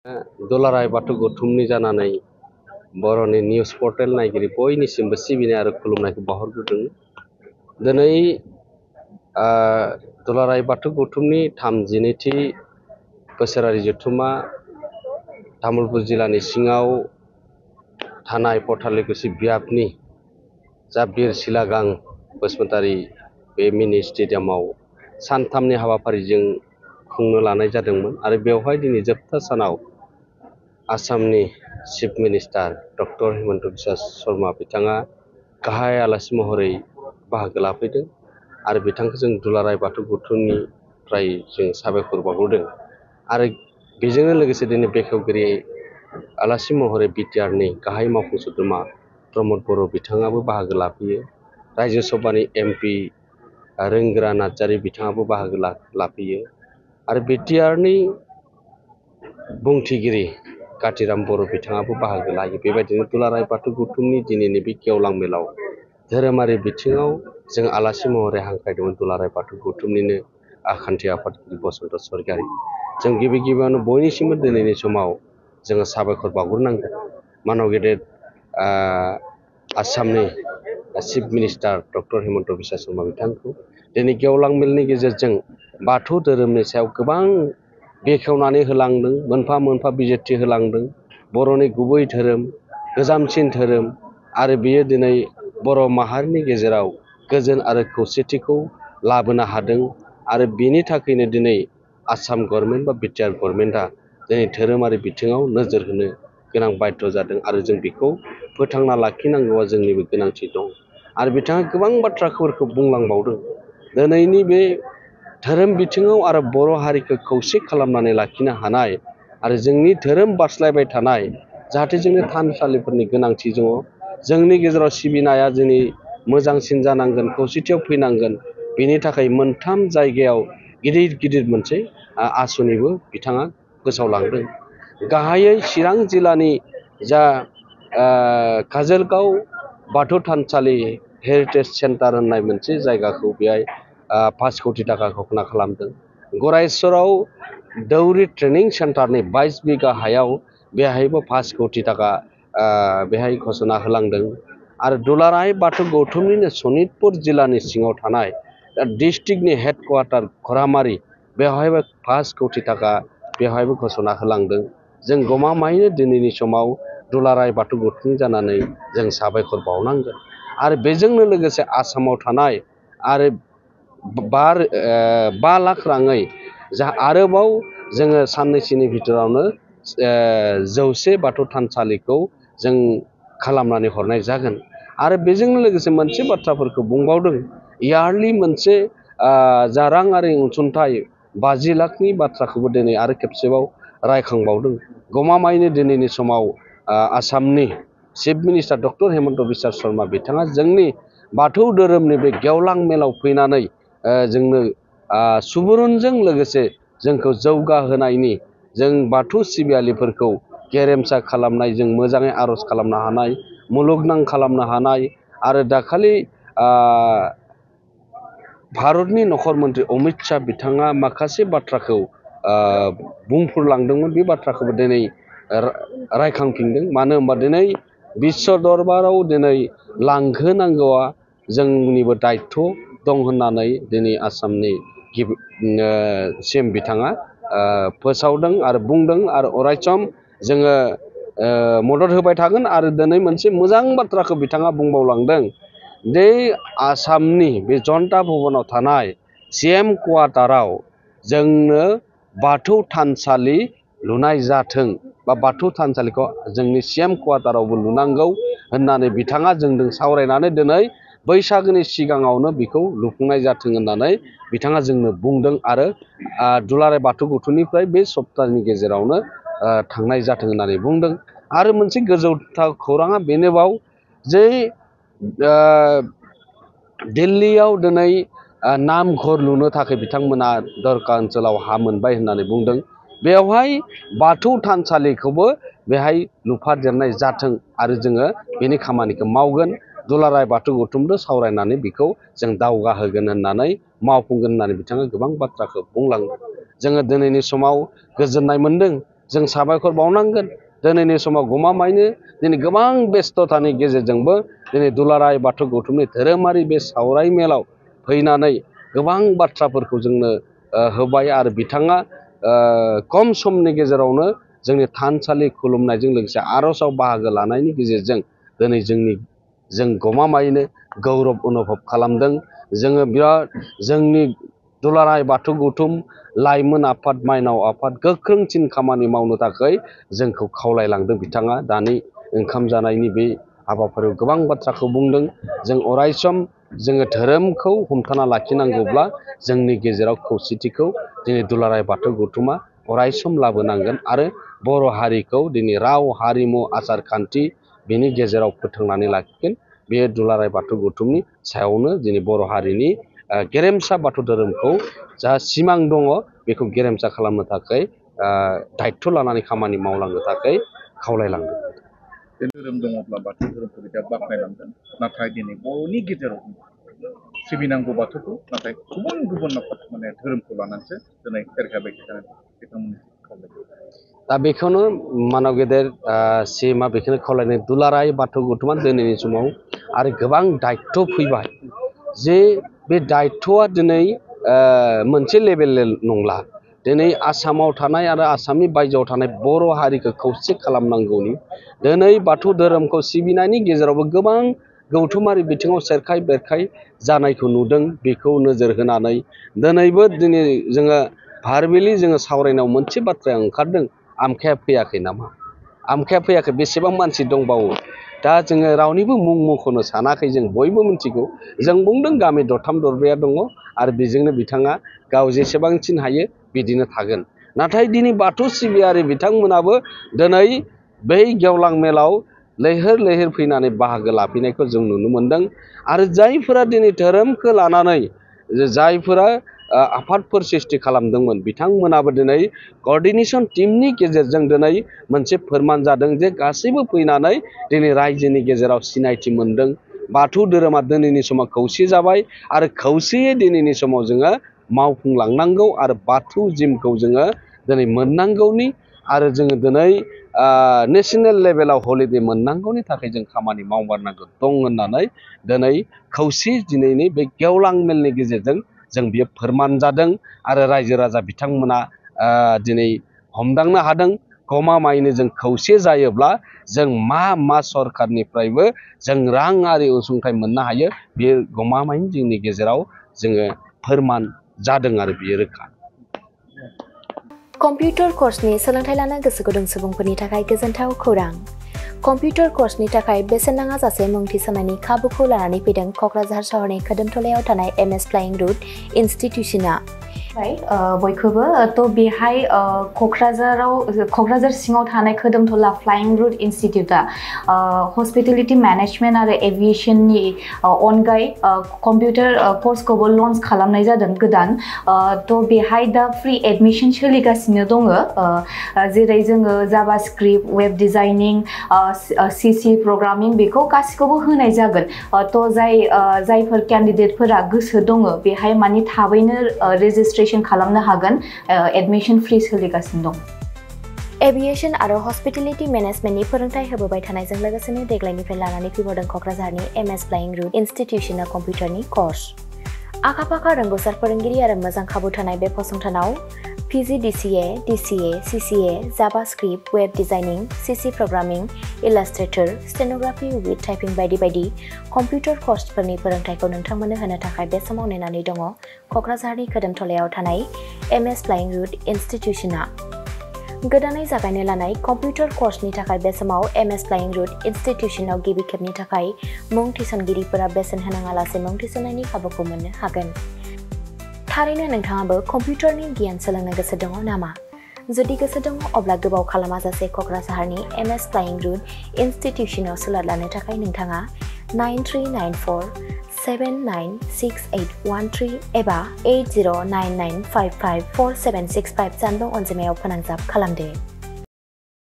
दुलाराय बाथौ गौथुमनि जानानै बर'नि निउस पर्टेल नायगिरि बयनिसिमबो सिबिनाय आरो खुलुमनायखौ बावहरग्रोदों। दिनै दुलाराय बाथौ गौथुमनि 32थि बोसोरारि जथुम्मा तामुलपुर जिल्लानि सिङाव थानाय पथालिकुसि बियाबनि जा बिर सिलागां बसुमतारी बे मिनि स्टेडियामाव सानथामनि हाबाफारिजों खुंनो लानाय जादोंमोन आरो बेवहाय दिनै जोबथा सानाव आसामनि chief minister doctor Himanta Biswa Sharma बिथाङा गाहाय आलासि महरै बाहागो लाफैदों आरो बिथांखौ जों दुलाराय बाथौ गौथुमनिफ्राय जों साबायखर बावहरदों आरो बेजोंनो लोगोसे दिनै बेखेवगिरि आलासि महरै बिटिआरनि गाहाय मावफुं सोद्रोमा प्रमद बर' बिथाङाबो बाहागो लाफैयो। रायजो सभानि एमपि रोंगोरा नार्जारी बिथाङाबो बाहागो लाफैयो आरो बिटिआरनि बुंथिगिरि कातिराम बर' बिथाङाबो बाहागो लायो। बेबायदिनो दुलाराय बाथौ गौथुमनि दिनैनि बे गेवलां मेलाव धोरोमारि बिथिङाव जों आलासि महरै हांख्रायदोंमोन दुलाराय बाथौ गौथुमनिनो आखान्थि आफादगिरि बसन्त स्वरगियारि। जों गिबि गिबियावनो बयनिसिमबो दिनैनि समाव जोङो साबायखर बावग्रोनांगोन मानव गेदेर आसामनि chief minister doctor Himanta Biswa Sharma बिथांखौ दिनै गेवलां मेलनि गेजेरजों बाथौ धोरोमनि सायाव गोबां बेखेवनानै होलांदों, मोनफा मोनफा बिजिरथि होलांदों। बर'नि गुबै धोरोम, गोजामसिन धोरोम आरो बेयो दिनै बर' माहारिनि गेजेराव गोजोन आरो खौसेथिखौ लाबोनो हादों आरो बेनि थाखायनो दिनै आसाम गभर्नमेन्ट बा बिटिआर गभर्नमेन्टआ दिनै धोरोमारि बिथिङाव नोजोर होनो गोनां बाध्य जादों आरो जों बेखौ फोथांना लाखिनांगौआ जोंनिबो गोनांथि दं। आरो बिथाङा गोबां बाथ्राफोरखौ बुंलांबावदों। दिनैनि बे धोरोम बिथिङाव आरो बर' हारिखौ खौसे खालामनानै लाखिनो हानाय आरो जोंनि धोरोम बास्लायबाय थानाय जाहाथे जोंनि थानसालिफोरनि गोनांथि दङ, जोंनि गेजेराव सिबिनाया दिनै मोजांसिन जानांगोन, खौसेथियाव फैनांगोन। बेनि थाखाय मोनथाम जायगायाव गिदिर गिदिर मोनसे आसनिबो बिथाङा फोसावलांदों। गाहायै चिरां जिल्लानि जा काजलगाव बाथौ थानसालि हेरिटेज सेन्टार होननाय मोनसे जायगाखौ बेहाय 5 कौटि थाखा घोषणा खालामदों। गरायस्वराव दौरि ट्रेनिं सेन्टारनि 22 बिगा हायाव बेहायबो 5 कौटि थाखा बेहाय घोषणा होलांदों आरो दुलाराय बाथौ गौथुमनिनो सनितपुर जिल्लानि सिङाव थानाय डिस्ट्रिक्टनि हेडक्वार्टार घरामारि बेवहायबो 5 कौटि थाखा बेवहायबो घोषणा होलांदों। जों गमामायैनो दिनैनि समाव दुलाराय बाथौ गौथुमनि जानानै जों साबायखर बावनांगोन आरो बेजोंनो लोगोसे आसामाव थानाय आरो 5 लाख राङै जा आरोबाव जोङो साननैसोनि भितरावनो 100 बाथौ थानसालिखौ जों खालामनानै हरनाय जागोन आरो बेजोंनो लोगोसे मोनसे बाथ्राफोरखौ बुंबावदों। इयारलि मोनसे जा राङारि अनसुंथाइ 50 लाखनि बाथ्राखौबो दिनै आरो खेबसेबाव रायखांबावदों। गमामायैनो दिनैनि समाव आसामनि chief minister doctor Himanta Biswa Sharma बिथाङा जोंनि बाथौ धोरोमनि बे गेवलां मेलाव फैनानै जोंनो सुबुरुनजों लोगोसे जोंखौ जौगाहोनायनि, जों बाथौ सिबियारिफोरखौ गेरेमसा खालामनाय, जों मोजाङै आर'ज खालामनो हानाय, मुलुगनां खालामनो हानाय आरो दाखालि भारतनि नखर मन्त्रि अमित शाह बिथाङा माखासे बाथ्राखौ बुंफोरलांदोंमोन। बे बाथ्राखौबो दिनै रायखांफिनदों। मानो होनबा दिनै बिश्व दरबाराव दिनै लांहोनांगौआ जोंनिबो दायित्व दं होननानै दिनै आसामनि सिएम बिथाङा फोसावदों आरो बुंदों आरो अरायसम जोङो मदद होबाय थागोन। आरो दिनै मोनसे मोजां बाथ्राखौ बिथाङा बुंबावलांदों दे आसामनि बे जनता भबनाव थानाय सिएम क्वार्टाराव जोंनो बाथौ थानसालि लुनाय जाथों बा बाथौ थानसालिखौ जोंनि सिएम क्वार्टारावबो लुनांगौ होननानै बिथाङा जोंजों सावरायनानै दिनै बैसागोनि सिगाङावनो बेखौ लुफुंनाय जाथों होननानै बिथाङा जोंनो बुंदों आरो दुलाराय बाथौ गौथुमनिफ्राय बे सप्ताहनि गेजेरावनो थांनाय जाथों होननानै बुंदों। आरो मोनसे गोजौथार खौराङा बेनोबाव जे दिल्लीयाव दिनै नामघर लुनो थाखाय बिथांमोना दरका ओनसोलाव हा मोनबाय होननानै बुंदों। बेवहाय बाथौ थानसालिखौबो बेहाय लुफादेरनाय जाथों आरो जोङो बेनि खामानिखौ मावगोन। दुलाराय बाथौ गौथुमजों सावरायनानै बेखौ जों दावगाहोगोन होननानै मावफुंगोन होननानै बिथाङा गोबां बाथ्राखौ बुंलांदों। जोङो दिनैनि समाव गोजोननाय मोन्दों जों साबायखर बावनांगोन दिनैनि समाव गमामायैनो दिनै गोबां बेस्थ'तानि गेजेरजोंबो दिनै दुलाराय बाथौ गौथुमनि धोरोमारि बे सावराय मेलाव फैनानै गोबां बाथ्राफोरखौ जोंनो होबाय आरो बिथाङा खम समनि गेजेरावनो जोंनि थानसालि खुलुमनायजों लोगोसे आर'जआव बाहागो लानायनि गेजेरजों दिनै जों गमामायैनो गौरब अनुभब खालामदों। जोङो बिराद जोंनि दुलाराय बाथौ गौथुम लाइमोन आफाद माइनाव आफाद गोख्रोंसिन खामानि मावनो थाखाय जोंखौ खावलायलांदों बिथाङा दानि ओंखाम जानायनि बे हाबाफारियाव गोबां बाथ्राखौ बुंदों। जों अरायसम जोङो धोरोमखौ हमथाना लाखिनांगौब्ला जोंनि गेजेराव खौसेथिखौ दिनै दुलाराय बाथौ गौथुमा अरायसम लाबोनांगोन आरो बर' हारिखौ दिनै राव हारिमु आसार खान्थि बेनि गेजेराव फोथांनानै लाखिगोन। बे दुलाराय बाथौ गौथुमनि सायावनो दिनै बर' हारिनि गेरेमसा बाथौ धोरोमखौ जा सिमां दङ बेखौ गेरेमसा खालामनो थाखाय दायित्व लानानै खामानि मावलांनो थाखाय खावलायलांदों। बे धोरोम दङब्ला बाथौ धोरोमखौ बिदा बाख्नायलांदों नाथाय दिनै बर'नि गेजेराव सिबिनांगौ बाथौखौ नाथाय गुबुन गुबुन माने धोरोमखौ लानानैसो दिनै एरगाबाय थादों बिथांमोननि खावलायनाय। दा बेखौनो मानव गेदेर सिएमआ बेखौनो खावलायनाय दुलाराय बाथौ गौथुमा दिनैनि समाव आरो गोबां दायित्व फैबाय जे बे दायित्वआ दिनै मोनसे लेभेल नंला। दिनै आसामाव थानाय आरो आसामनि बायजोआव थानाय बर' हारिखौ खौसे खालामनांगौनि दिनै बाथौ धोरोमखौ सिबिनायनि गेजेरावबो गोबां गौथुमारि बिथिङाव सेरखाय बेरखाय जानायखौ नुदों। बेखौ नोजोर होनानै दिनैबो जोङो भारबेलि जोङो सावरायनायाव मोनसे बाथ्राया ओंखारदों आमखाया फैयाखै नामा? आमखाया फैयाखै बेसेबां मानसि दंबावो दा जोङो रावनिबो मुं मख'नो सानाखै जों बयबो मिथिगौ। जों बुंदों गामि दरथाम दरब्रैया दङ आरो बेजोंनो बिथाङा गाव जेसेबांसिन हायो बिदिनो थागोन। नाथाय दिनै बाथौ सिबियारि बिथांमोनाबो दिनै बै गेवलां मेलाव लैहोर लैहोर फैनानै बाहागो लाफैनायखौ जों नुनो मोन्दों। आरो जायफोरा दिनै धोरोमखौ लानानै जायफोरा आफादफोर सृष्टि खालामदोंमोन बिथांमोनाबो दिनै क'र्डिनेशन टीमनि गेजेरजों दिनै मोनसे फोरमान जादों जे गासैबो फैनानै दिनै रायजोनि गेजेराव सिनायथि मोन्दों। बाथौ धोरोमा दिनैनि समाव खौसे जाबाय आरो खौसेयै दिनैनि समाव जोङो मावफुंलांनांगौ आरो बाथौ जिमखौ जोङो दिनै मोननांगौनि आरो जोङो दिनै नेसनेल लेभेलाव हलिडे मोननांगौनि थाखाय जों खामानि मावमारनांगौ दं होननानै दिनै खौसे दिनैनि बे गेवलां मेलनि गेजेरजों जों बियो फोरमान जादों आरो रायजो राजा बिथांमोना दिनै हमदांनो हादों गमामायैनो जों खौसे जायोब्ला जों मा सरखारनिफ्रायबो जों राङारि अनसुंथाइ मोननो हायो बे गमामायैनो जोंनि गेजेराव जोङो फोरमान जादों आरो बियो रोखा। कम्पिउटार कर्सनि सोलोंथाइ लानो गोसो गुदुं सुबुंफोरनि थाखाय गोजोनथाव खौरां। कम्पिउटार कर्सनि थाखाय बेसेन नाङा जासे मुं थिसननायनि खाबुखौ लानानै फैदों क'क्राझार सहरनि खोदोमथलायाव थानाय MS फ्लाइं रुट इनस्टिट्यूशना। बयखौबो थ' बेहाय क'क्राझार सिङाव थानाय खोदोमथला फ्लाइं रुट इनस्टिट्यूटआ हस्पिटेलिटी मेनेजमेन्ट आरो एभिएशननि अनगायै कम्पिउटार कर्सखौबो लन्च खालामनाय जादों गोदान। थ' बेहाय दा फ्रि एडमिशन सोलिगासिनो दङ जेरै जोङो JavaScript web designing CC programming बेखौ गासिखौबो होनाय जागोन। थ' जायफोर केन्डिडेटफोरा गोसो दङ बेहाय माने थाबैनो रेजिस्ट्रेशन खालामनो हागोन। एडमिशन फ्रि सोलिगासिनो दं। एभिएशन आरो हस्पिटेलिटी मेनेजमेन्टनि फोरोंथाय होबोबाय थानायजों लोगोसेनो देग्लायनिफ्राय लानानै फैबावदों क'क्राझारनि MS फ्लाइं रुट इनस्टिट्यूशना कम्पिउटारनि कर्स। आखा-फाखा रोंगौसार फोरोंगिरि आरो मोजां खाबु थानाय बे फसंथानाव PGDCA, DCA, CCA, JavaScript, web designing, CC programming, Illustrator, stenography with typing बायदि बायदि कम्पिउटार कर्सफोरनि फोरोंथायखौ नोंथांमोननो होनो थाखाय बे समाव नेनानै दङ क'क्राझारनि खोदोमथलायाव थानाय MS फ्लाइं रुट इनस्टिट्यूशना। गोदानै जागायनो लानाय कम्पिउटार कर्सनि थाखाय बे समाव MS फ्लाइं रुट इनस्टिट्यूशनाव गिबि खेबनि थाखाय मुं थिसनगिरिफोरा बेसेन होनाङालासे मुं थिसननायनि खाबुखौ मोननो हागोन। थारैनो नोंथाङाबो कम्पिउटारनि गियान सोलोंनो गोसो दङ नामा? जुदि गोसो दङ अब्ला गोबाव खालामाजासे क'क्राझारनि MS फ्लाइं रुट इनस्टिट्यूशनाव सोलों लानो थाखाय नोंथाङा 9394796813 एबा 8099554765 जानबुं अनजिमायाव फोनांजाब खालामदो।